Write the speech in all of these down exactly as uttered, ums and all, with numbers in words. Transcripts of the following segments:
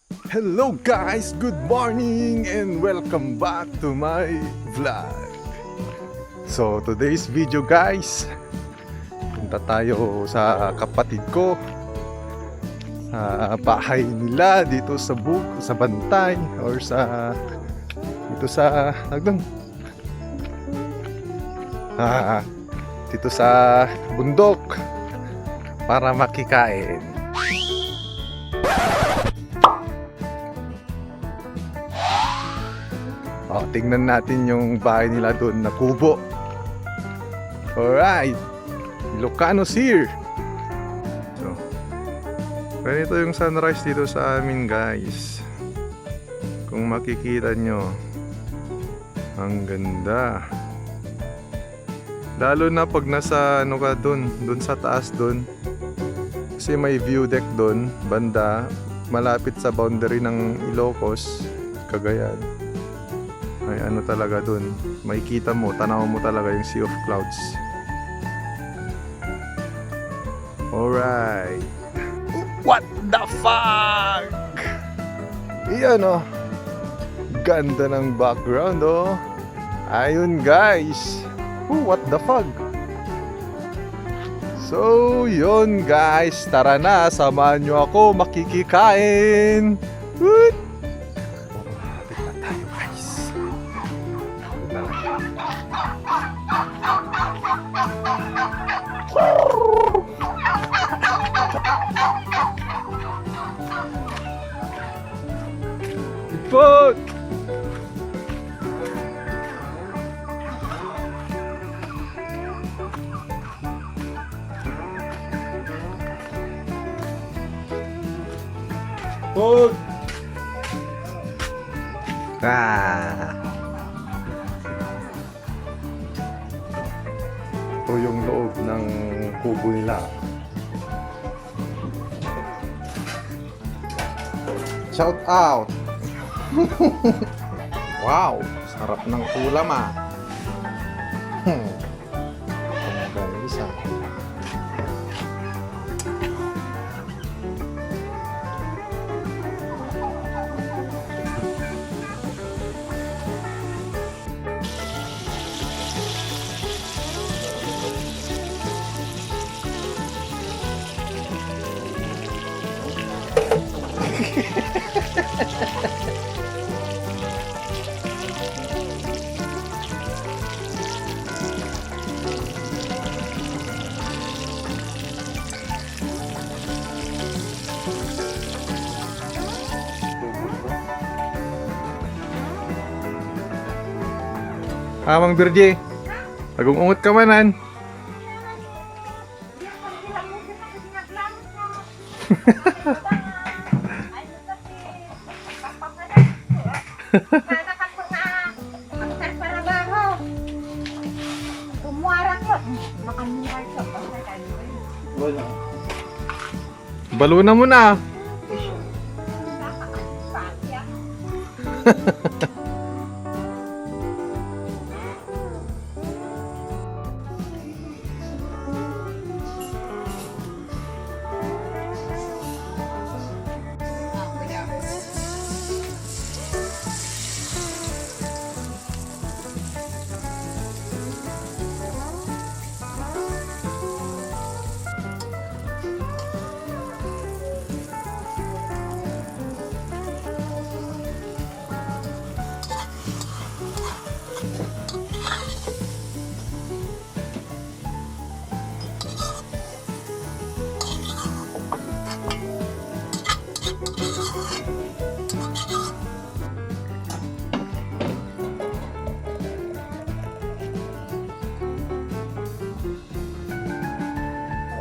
Hello guys, good morning and welcome back to my vlog. So today's video guys, punta tayo sa kapatid ko, sa bahay nila dito sa bug, sa bantay or sa dito sa tagdon ah, dito sa bundok para makikain. Oh, tingnan natin yung bahay nila doon na kubo. Alright. Ilocanos here. So, ganito yung sunrise dito sa amin, guys. Kung makikita nyo, ang ganda. Lalo na pag nasa ano ka dun, dun sa taas dun. Kasi may view deck dun, banda, malapit sa boundary ng Ilocos, Cagayan. May ano talaga dun, makikita mo, tanaw mo talaga yung sea of clouds. Alright. What the fuck? Iyan oh. Ganda ng background oh. Ayun guys. Oh, what the fuck? So, yun guys. Tara na, samahan nyo ako makikikain. Woot! Malapit na tayo, guys. Ipot! Food! Ah. Ito yung loob ng kubo nila. Shout out! Wow! Sarap ng ulam ah! Hmm. Tanggal isa. Amang Birji, agung-ungot ka manen. Wala. Baluna mo na.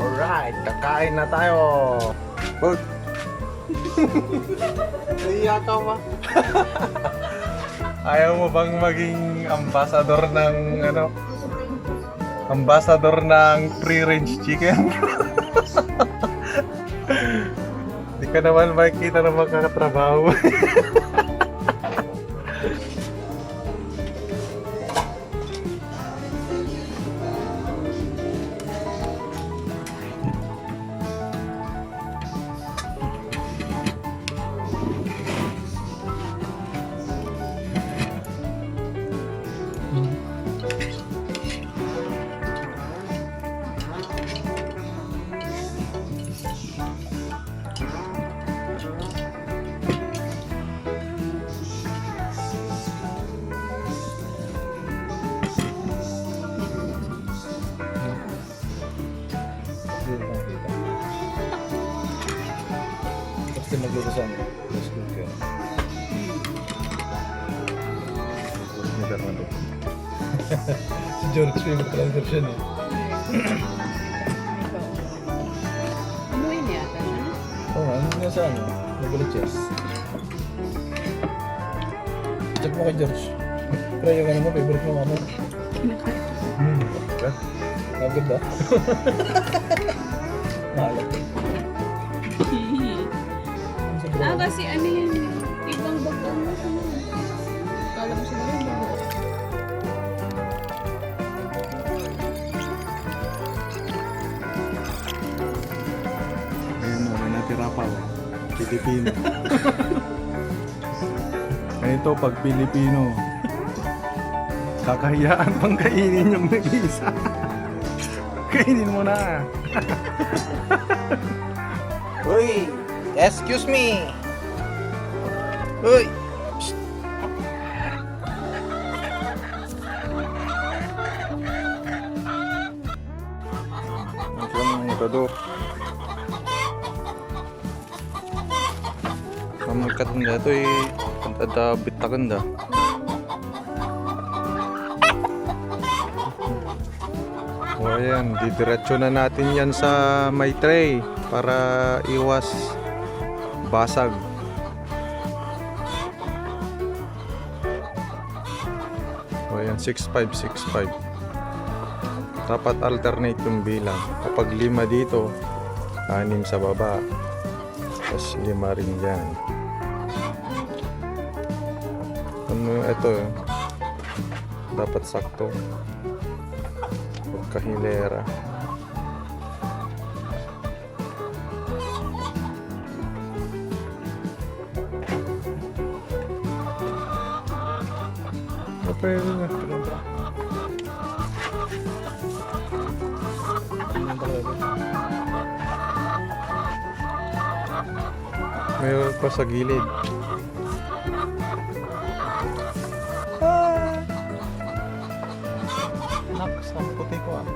Alright, kakain na tayo. Food. Naiya ka ba? Ayaw mo bang maging ambassador ng ano? Ambassador ng free range chicken? Di ka naman makikita ng makakatrabaho. Kasi magluto sa ano? Rice cooker. May gagawin ko. Si George, favorite lang siya eh. Ito. Umuwi niya ata siya, no? Oo nga, ano nga sa ano? Nagaliches. Check mo kay George. Pero yung ano mo, favorite mo, ano? Hmm. Agad ba? Maalat. Ah, kasi ano yun? Ibang bagoong mo sa mga. Kala mo siguro yung bagoong. Ayun, oh, may natira pa, oh. Pilipino. Ganito pag Pilipino. Kakahiyaan pang kainin yung nag-iisa. Kainin mo na. Uy, excuse me. Uy. Psst. Ang ito do. Ang magkatanda ito eh, kada bitakanda. O ayan, didiretso na natin yan sa may tray para iwas basag. O, ayan, six five, six five. Dapat alternate yung bilang. Kapag lima dito, anim sa baba. Tapos lima rin dyan. Ano ito, eh? Dapat sakto. Huwag kahilera. Ah, pwede na. Mayroon pa sa gilid. Ah! Naks, ang puti ko, ah.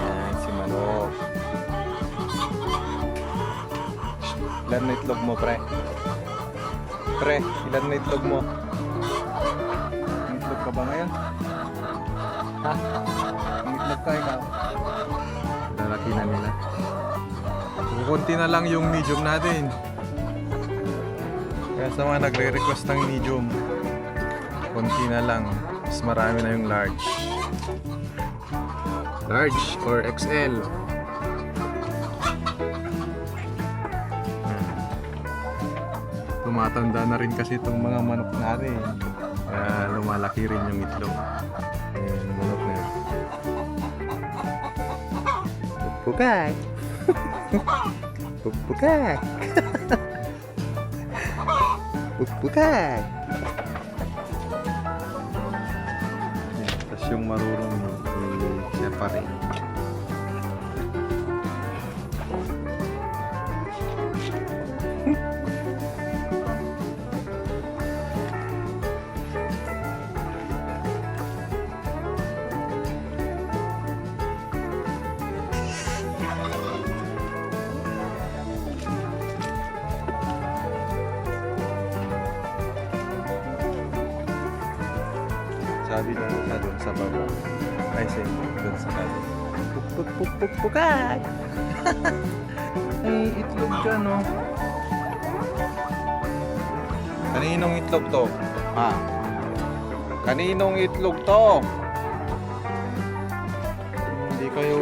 Yan, si manok. Ilan na itlog mo, pre? Pre, ilan na itlog mo? May itlog ka ba ngayon? Ha? May itlog ka, ikaw? Lalaki na nila. Kukunti na lang yung medium natin. Kaya sa mga nagre-request ng medium, konti na lang. Mas marami na yung large. Large or X L. Tumatanda na rin kasi itong mga manok natin. Kaya lumalaki rin yung itlog. Ayan, manok na yun. Pupukay! Pupukay! Pupukay! Ayan, tas yung marurong i-separate. Sabi nung isa dun sa baba. Ay, sa inyo, dun sa baba. Puk, puk, puk, puk, pukay! May itlog dyan, oh. Kaninong itlog to? Ha? Kaninong itlog to? Hindi kayo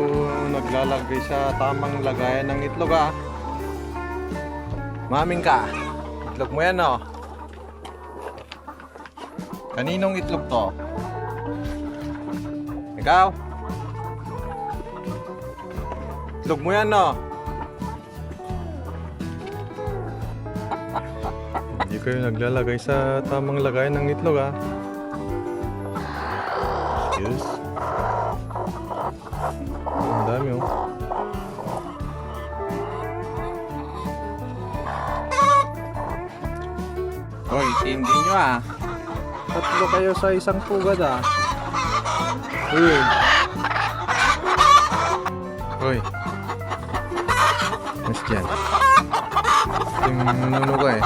naglalagay sa tamang lagayan ng itlog, ah. Maming ka. Itlog mo yan, no? Kaninong itlog to? Ikaw? Itlog mo yan, no? Hindi kayo naglalagay sa tamang lagayan ng itlog, ah. Yes. Ang dami, oh. Hoy, tindi nyo, ah. Tatlo kayo sa isang pugad, ah. Uy. Hoy. Mas dyan. Yung nuno ka eh.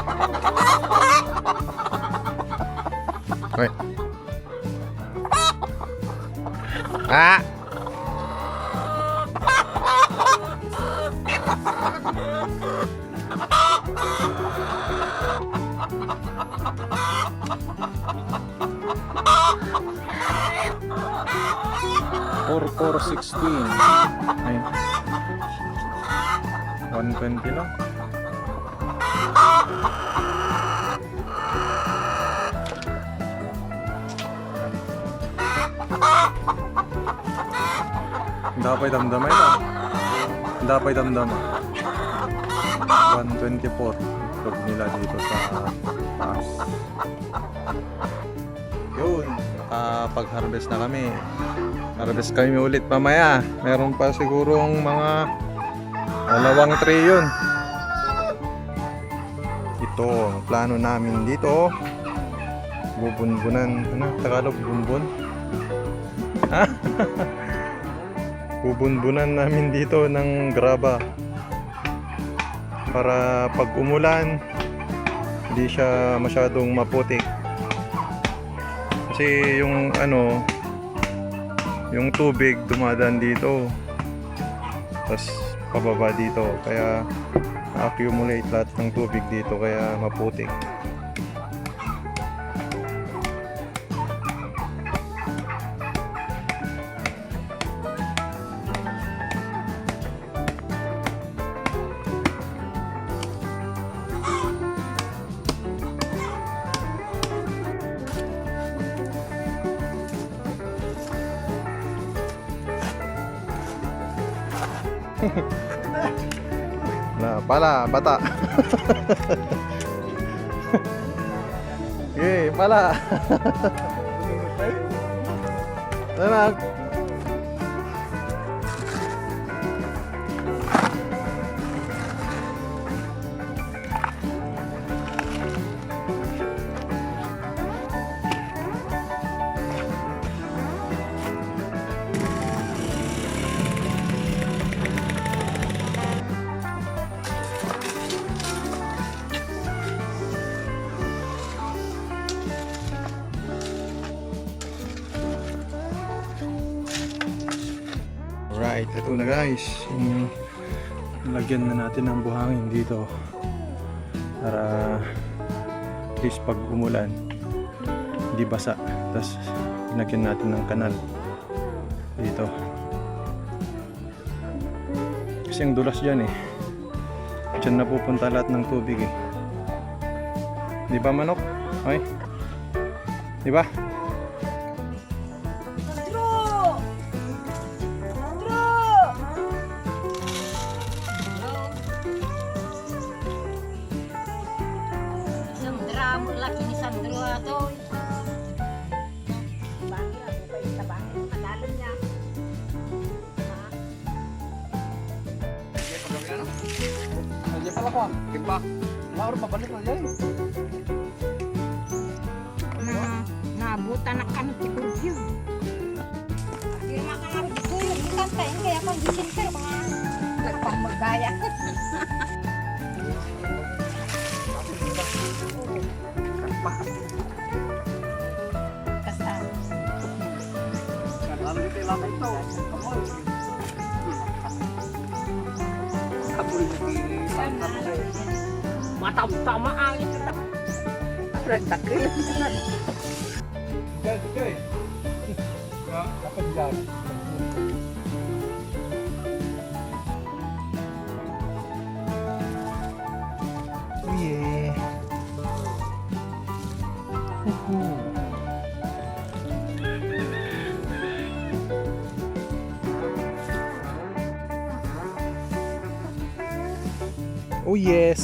Hoy. Ah! Four four sixteen. Ay. One twenty lang. Dapat damdama ito. Dapat damdama. One twenty-four. Itlog nila dito sa taas. Yun, nakapag-harvest na kami. Harvest kami ulit mamaya. Meron pa sigurong mga dalawang tray yun. Ito ang plano namin dito. Bubunbunan, ano, Tagalog, bunbun? Ha? Bubunbunan namin dito ng graba para pag umulan, hindi siya masyadong maputik. Kasi yung ano, yung tubig dumadaan dito. Tas pababa dito. Kaya na-accumulate lahat ng tubig dito. Kaya maputik. Na, pala, bata. Yay, pala. Anak. Right, ito na guys. Yung lagyan na natin ng buhangin dito para at least pag umulan, hindi basa. Tapos lagyan natin ng kanal dito. Kasi ang dulas dyan eh. Diyan napupunta lahat ng tubig eh. Di ba, manok? Ay? Di ba? Sandro! Sandro! Sandra, mo laki ni Sandro ato. Bakit ako pa yung tabangin? Madalan niya. Diyan pala ko, ah. Diba? Lauro, mabalik na dyan. Na, naabutan na kami ti Burgio. Pirma ka nga, di ko yung bukan tayo, kaya pang December, mga nagpamagaya. Kasta. Ano yung kailangan ito? Matamtama ang ito. Nagtakil. Kapag Oh yeah. Woohoo. Oh yes.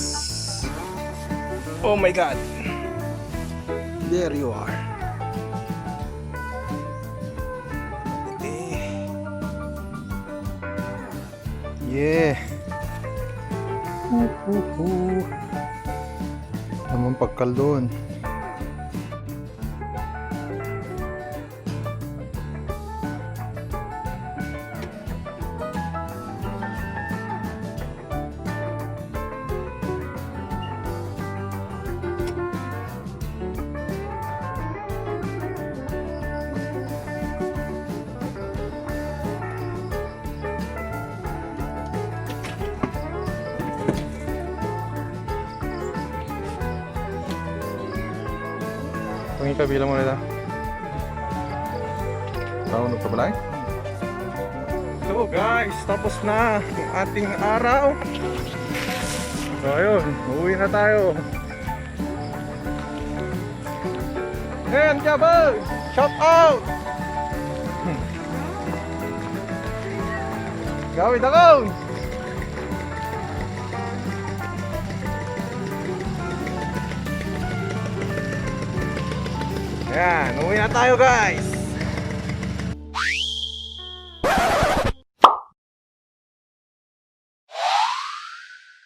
Oh my God. There you are. Eh. Yeah. Hu, hu, hu. Naman pagkaldon. Kabilang mo na. Tao nagpabalay? So guys, tapos na ang ating araw. So ayun, uwi na tayo. Ayan, Jabal! Shout out! Gawid ako! Ayan, uwi na tayo, guys.